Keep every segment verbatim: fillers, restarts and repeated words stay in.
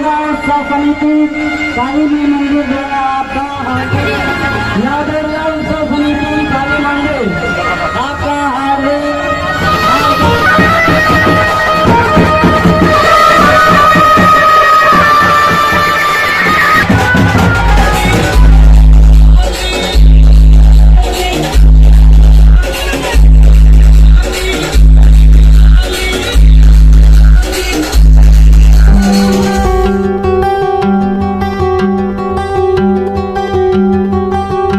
उत्सव समिति काली माई मंदिर द्वारा आपका हार्दिक, यादव उत्सव समिति काली मंदिर आपका हार्दिक, हार्दिक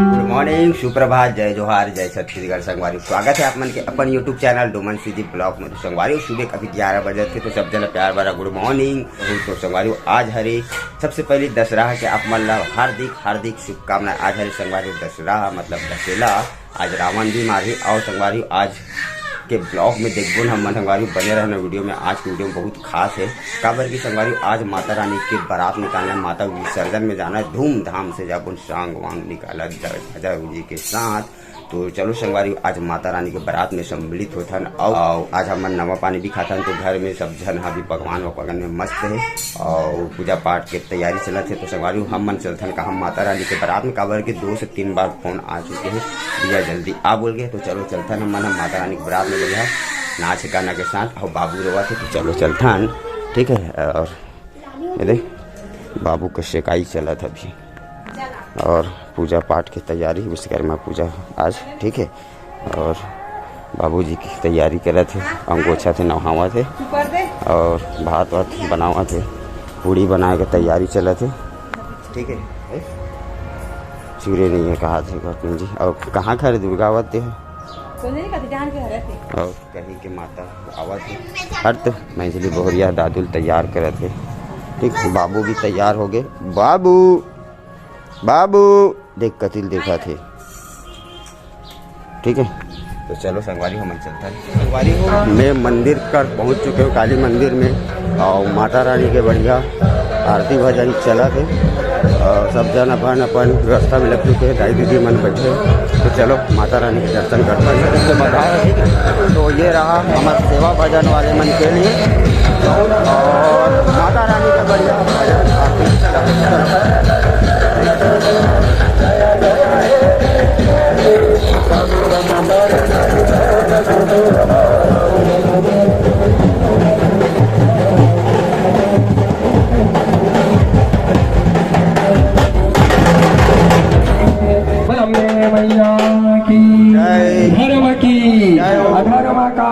गुड मॉर्निंग, सुप्रभात, जय जोहार, जय छत्तीसगढ़। संगवारी, स्वागत है आप मन के अपन YouTube चैनल डोमन सीधी ब्लॉग में। तो संगवारी, सुबह के अभी ग्यारह बजे थे, तो सब जन प्यार भरा गुड मॉर्निंग। तो संगवारी, आज हरे सबसे पहले दशहरा के आप मन ला हार्दिक हार्दिक शुभकामनाएं। आज हरे संगवारी दशहरा, मतलब दशहरा, आज रावण भी मारही। और संगवारी, आज के ब्लॉग में देखबो न हमन। संगवारी, बने रहना वीडियो में। आज के वीडियो में बहुत खास है, काबर कि संगवारी, आज माता रानी के बारात निकालना है, माता विसर्जन में जाना है, धूमधाम से जाबो, सांग वांग निकाला जाए राजा जी के साथ। तो चलो संगवारी, आज माता रानी के बारात में सम्मिलित होथन। और, और आज हमन नवा पानी भी खाथन, तो घर में सब झन अभी पकवान वकवान में मस्त है और पूजा पाठ के तैयारी चलत है। तो संगवारी, हमन चलथन कहाँ, माता रानी के बारात में, काबर के दो से तीन बार फोन आ चुके हैं, भैया जल्दी आ बोल के। तो चलो चलथन हमन हम माता रानी के बारात में, बढ़िया नाच गाना के साथ। और बाबू रोवा थे, तो चलो चलथन, ठीक है। और ये देख, बाबू के सेकाई चलत अभी और पूजा पाठ की तैयारी, विश्वकर्मा पूजा आज, ठीक है। और बाबूजी की तैयारी करत हे, अंगोछा थे, नहावत हे और भात वात बनावत हे, पूड़ी बनाए के तैयारी चलत हे, ठीक है। चूरे नहीं है, कहा थे गौतम जी। और कहाँ घर दुर्गा आवत हे? कोने नहीं कहते, जान के हरे थे। और कहीं के माता आवत हे। हट तो, मैं इसलिए बहुरिया दादुल तैयार करत हे। ठीक, बाबू भी तैयार हो गए। बाबू, बाबू, देख कतिल देखा थे। ठीक है, तो चलो संगवारी, हमन चलता है। संगवारी हो, मैं मंदिर कर पहुंच चुके हूँ, काली मंदिर में, और माता रानी के बढ़िया आरती भजन चलत हे। और सब जन अपन अपन व्यवस्था में लग चुके हैं। दाई दीदी मन बैठे हैं। तो चलो माता रानी के दर्शन करते हैं। इसके बाद आए, ठीक है। तो ये रहा हमारे सेवा भजन वाले मन के लिए, और माता रानी का बढ़िया भजन आरती चलत हे। अम्बे मैया की, जय। धर्म की, जय हो। अधर्म का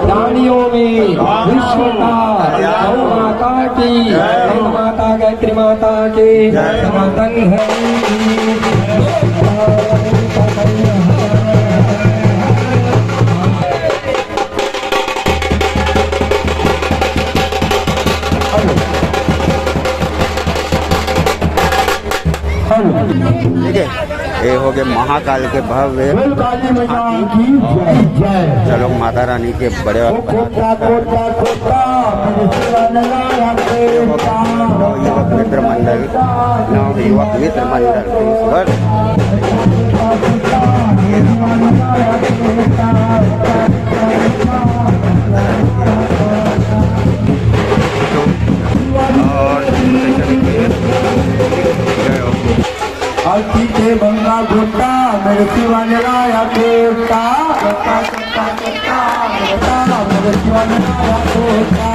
दानियों में विश्व का गौ माता की, गौ माता, गायत्री माता की, सनातन धर्म की। ठीक है, ये हो गए महाकाल के भव्य बोल काली मैया की जय। चलो माता रानी के बड़े कोटा, कोटा, कोटा, मेरे शिवा नया ये हो गए नव युवक मित्र मंडल, नव युवक मित्र मंडल, बस। और जय हो। अति के बंगा गोटा, मेरे शिवा ने लाया कोटा। गोटा, गोटा, गोटा, गोटा, मेरे शिवा ने लाया कोटा।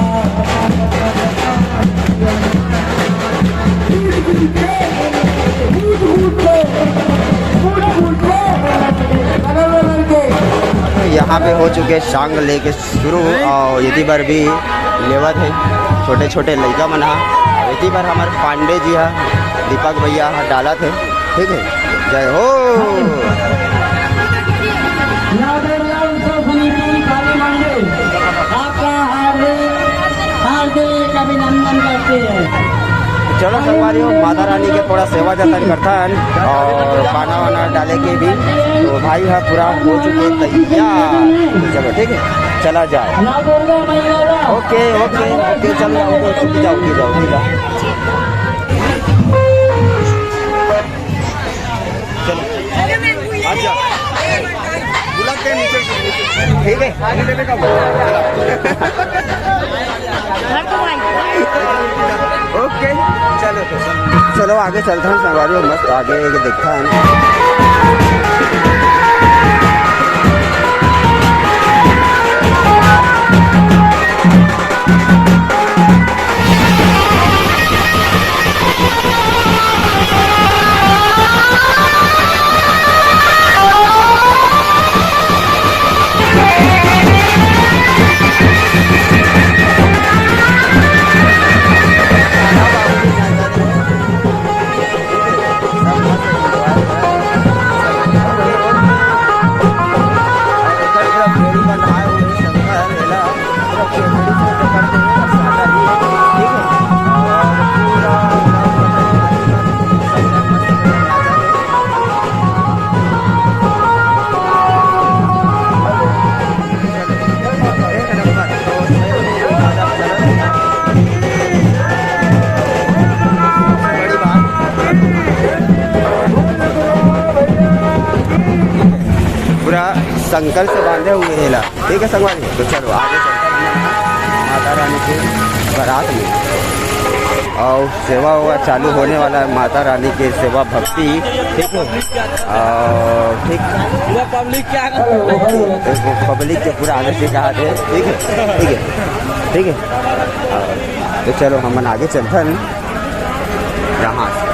यहाँ पे हो चुके शांग लेके शुरू, और इति बर भी लेवत हे छोटे छोटे लइका मन हा। इति बर हमर पांडे जी हा, दीपक भैया हा डालत हे। ठीक है, जय हो। यादव राम समिति काली मंदिर आपका हार्दिक, हार्दिक अभिनंदन करते हैं। चलो संगवारी हो, माता रानी के थोड़ा सेवा जतन करथन और पाना वाना डाले के भी। तो भाई हा पूरा हो चुके तैयार। तो चलो ठीक है, चला जाए। ओके, ओके, ओके, चलो जाओ, ओके, जाओ, ओके, जाओ, ओके, जाओ। चलो। अच्छा। बुला के नीचे, नीचे। ठीक है। आगे लेने का। घर तो भाई। ओके, चलो तो। चलो आगे चलथन संगवारी हो, मस्त आगे एक देखथन। पूरा संकल से बांधे हुए हे ला। ठीक है संगवारी, तो चलो आगे चलते हैं माता रानी के बारात में। और सेवा वेवा चालू होने वाला है, माता रानी के सेवा भक्ति। ठीक है, और ठीक, पूरा पब्लिक क्या, पब्लिक के पूरा आने से कहा थे। ठीक है, ठीक है, ठीक है। तो चलो हमन आगे चलथन यहाँ से।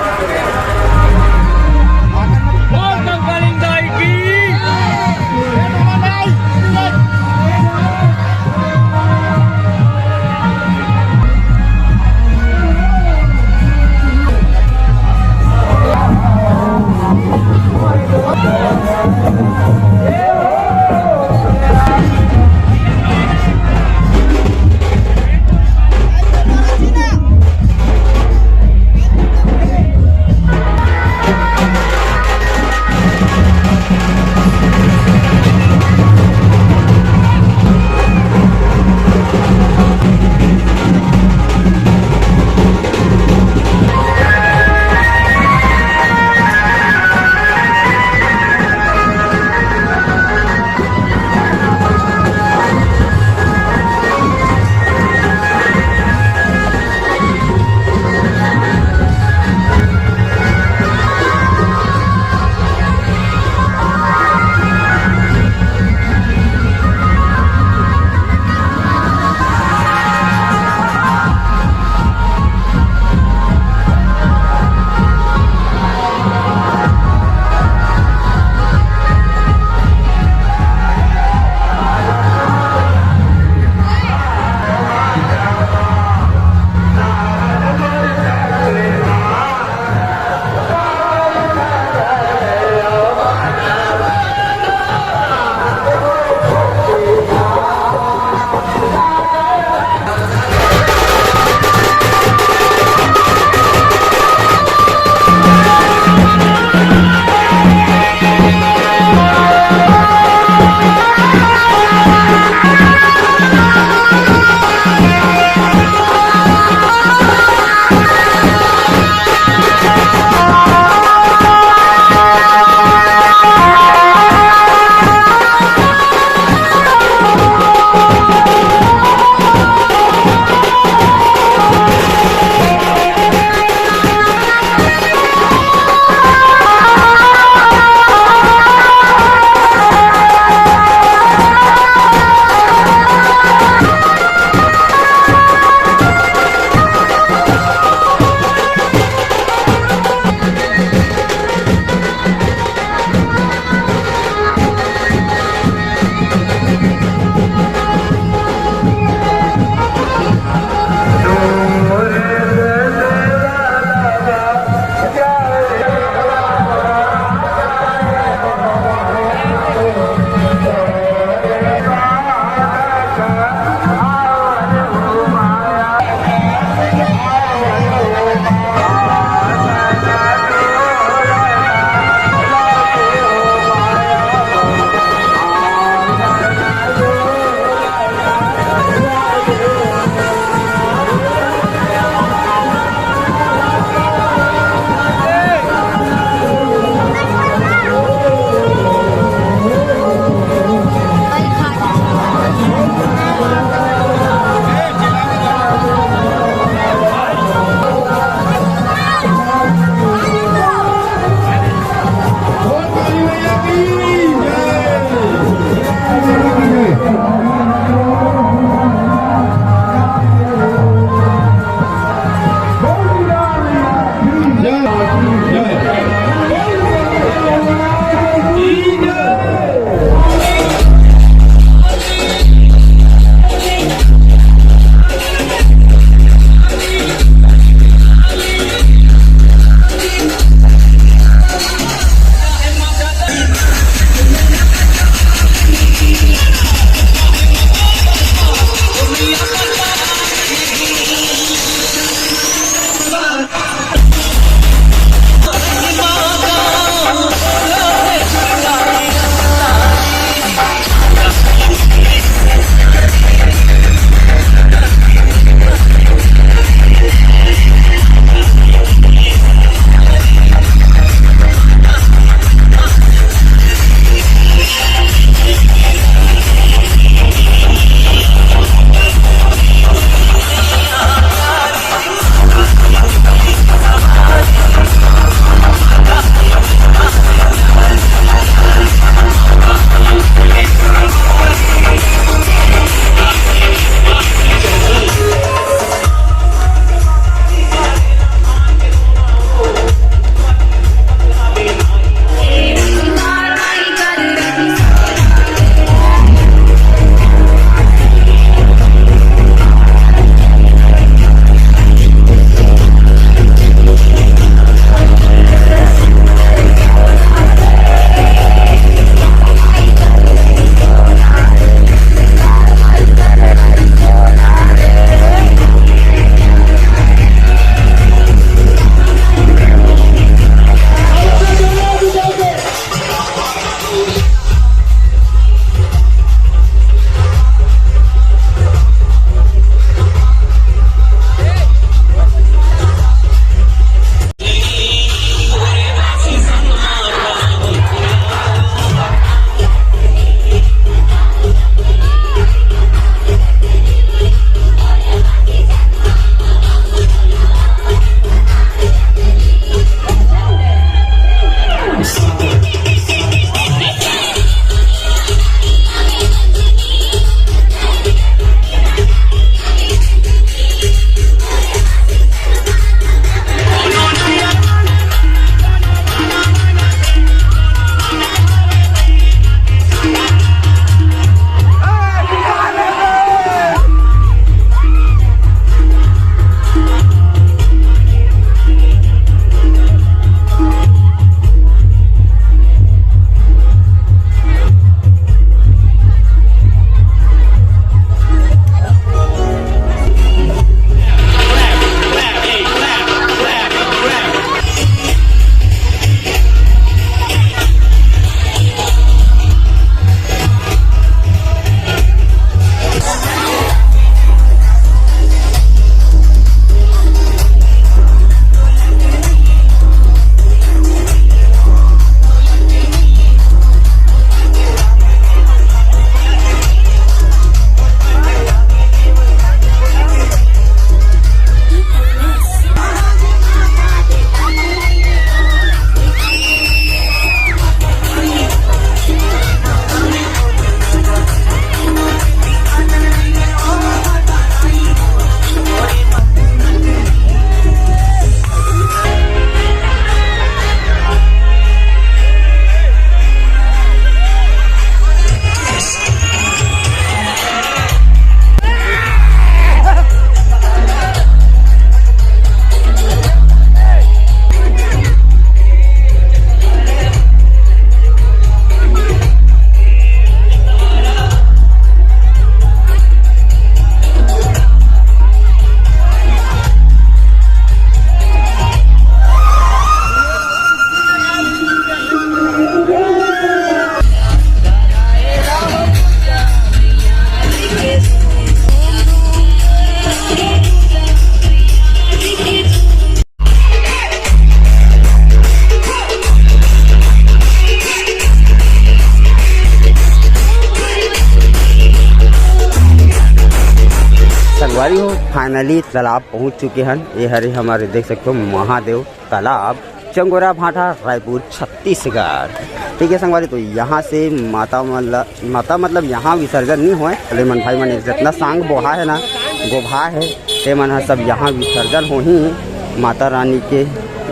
फाइनली तालाब पहुंच चुके हन। ये हरे हमारे, देख सकते हो, महादेव तालाब, चंगोरा भाटा, रायपुर, छत्तीसगढ़। ठीक है संगवारी, तो यहाँ से माता मतलब, माता मतलब यहाँ विसर्जन नहीं होए, लेमन भाई मन जितना सांग बोहा है ना, गोभा है, ते मन ह सब यहाँ विसर्जन होही माता रानी के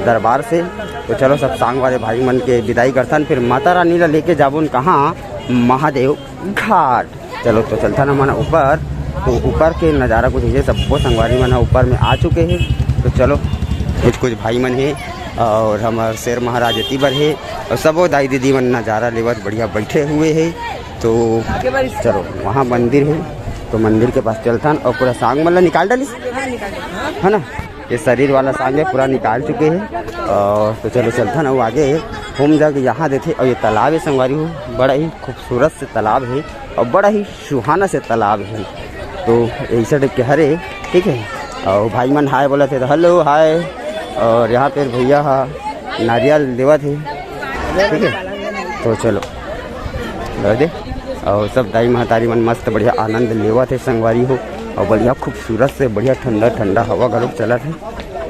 दरबार से। तो चलो, सब सांग वाले भाई मन के विदाई करथन, फिर माता रानी ला लेके जाबोन कहाँ? महादेव घाट। चलो, तो चलथन हमन ऊपर। तो ऊपर के नज़ारा कुछ ऐसे, सबो संगवारी मन ह ऊपर में आ चुके हैं। तो चलो, कुछ कुछ भाई मन हे और हमर शेर महाराज एती बर हे और सबो दाई दीदी मन नज़ारा लेवत बढ़िया बैठे हुए हे। तो चलो, वहाँ मंदिर हे, तो मंदिर के पास चलथन और पूरा सांग मन ला निकाल डालिस, है ना? ये शरीर वाला सांग है, पूरा निकाल चुके हैं। और तो चलो, चलथन अउ आगे। होम जग यहाँ देथे और ये तालाब है संगवारी हो, बड़ा ही खूबसूरत से तालाब है और बड़ा ही सुहाना से तालाब है। तो ऐसा टाइप के हरे, ठीक है। और भाई मन हाय बोलत हे, तो हेलो हाय। और यहाँ पे भैया हा नारियल देवत हे, ठीक है। तो चलो, दे दे। और सब दाई महतारी मन मस्त बढ़िया आनंद लेवत हे संगवारी हो, और बढ़िया खूबसूरत से बढ़िया ठंडा ठंडा हवा घलोक चलत हे,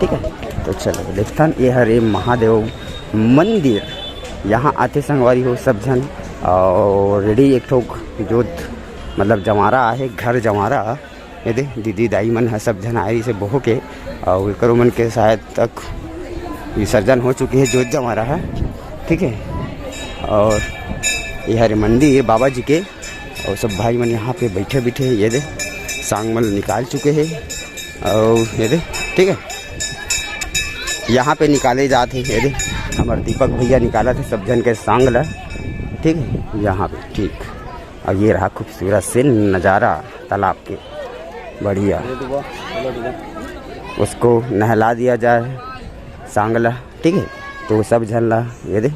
ठीक है। तो चलो, देखथन, ये हरे महादेव मंदिर। यहाँ आथे संगवारी हो सब झन, और रेडी एक ठोक जोत, मतलब जवारा आहे, घर जवारा। ये दे, दीदी दाई मन ह सब झन आए से बोहो के, और एकरो मन के शायद तक विसर्जन हो चुके हे जोत जवारा ह, ठीक है। और ये हरे मंदिर बाबा जी के, और सब भाई मन यहाँ पे बैठे बैठे, ये दे, सांग मन निकाल चुके हैं। और ये दे, ठीक है, यहाँ पे निकाले जात हे, ये दे, हमर दीपक भैया निकालत हे सब झन के सांग ला, ठीक है, यहाँ पे, ठीक। और ये रहा खूबसूरत से नज़ारा तालाब के, बढ़िया। उसको नहला दिया जाए सांग ला, ठीक है। तो सब झन ला ये दे,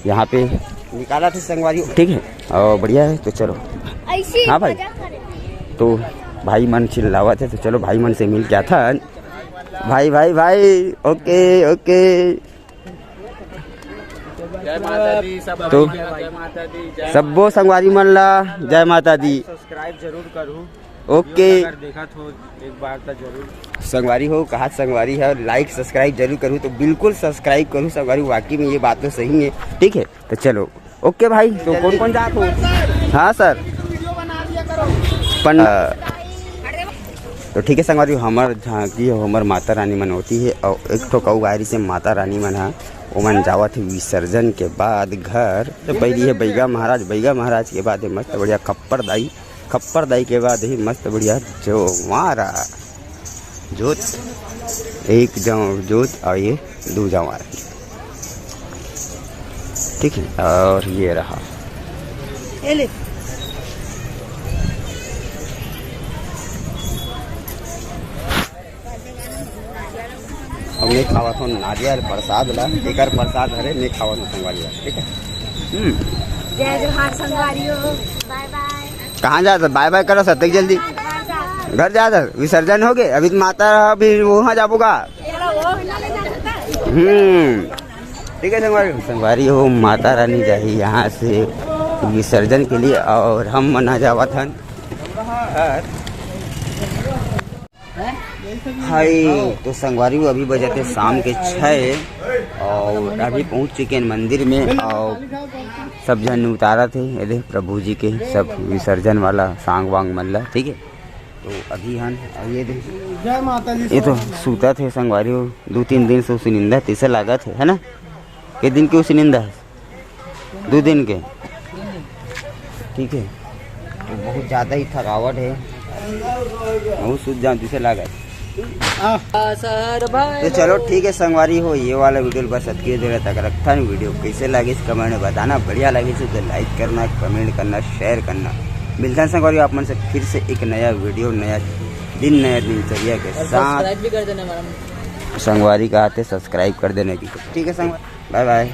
यहाँ पे निकालत हे संगवारी, ठीक है। और बढ़िया है, तो चलो। ऐसी हाँ भाई। मजा करे। तो भाई मन चिल्लावत हे, तो चलो भाई मन से मिल के आथन। भाई, भाई, भाई, ओके, ओके। जय माता दी, सब तो भाई, जय माता दी, जय सब्बो संगवारी मन ला जय माता दी। सब्सक्राइब जरूर करू। ओके। अगर देखत हो एक बार तो जरूर। संगवारी हो, कहा संगवारी है, लाइक सब्सक्राइब जरूर करू, तो बिल्कुल सब्सक्राइब करू संगवारी, वाकई में ये बात तो सही है, ठीक है। तो चलो, ओके भाई, तो कौन कौन जात हो? हाँ सर। पन-, तो ठीक है संगवारी, हमर झांकी हो, हमर माता रानी मन होती है, और एक ठो कऊ गायरी से माता रानी मन हा, ओमन जावत हे विसर्जन के बाद घर। तो पहली है बैगा महाराज, बैगा महाराज के बाद है मस्त बढ़िया खप्पर दाई, खप्पर दाई के बाद ही मस्त बढ़िया जवारा। जोत, एक जव-, जोत और ये दो जवार, ठीक है। और ये रहा, ये ले। अब मैं खावत हूँ नारियल प्रसाद ला, एकर प्रसाद हरे, मैं खावत हूँ संगवारी ला, ठीक है। हम्म। जय जोहार संगवारी हो, बाय बाय। कहाँ जात? बाय बाय करो सत्ते जल्दी। घर जात, विसर्जन हो गए, अभी तो माता, अभी वहाँ जाबो का? हम्म, ठीक है संगवारी, संगवारी हो, माता रानी जाही यहाँ से विसर्जन के लिए और हम मना जावत हन। हाय, तो संगवारी हो, अभी बजत हे शाम के छः और अभी पहुँच चुके हैं मंदिर में और सब झन उतारत हे, ये देख प्रभु जी के सब विसर्जन वाला सांग वांग मन ला, ठीक है। तो अभी हन, और ये देख, जय माता दी, ये तो सब। सूतत हे संगवारी हो, दो तीन दिन से उसिनिंदा तैसे लागत हे, है ना? के दिन के उसिनिंदा है? दो दिन के, ठीक है। तो बहुत ज़्यादा ही थकावट है, बहुत सूत जाऊँ जिसे लागत। तो चलो ठीक है संगवारी हो, ये वाला वीडियो बस अतके देर तक रखथन। वीडियो कैसे लगिस कमेंट में बताना, बढ़िया लगिस तो लाइक करना, कमेंट करना, शेयर करना। मिलथन संगवारी हो आप मन से फिर से एक नया वीडियो, नया दिन, नया दिनचर्या के साथ। सब्सक्राइब भी कर देना मैडम। संगवारी का आते सब्सक्राइब कर देने की, ठीक है संगवारी, बाय बाय।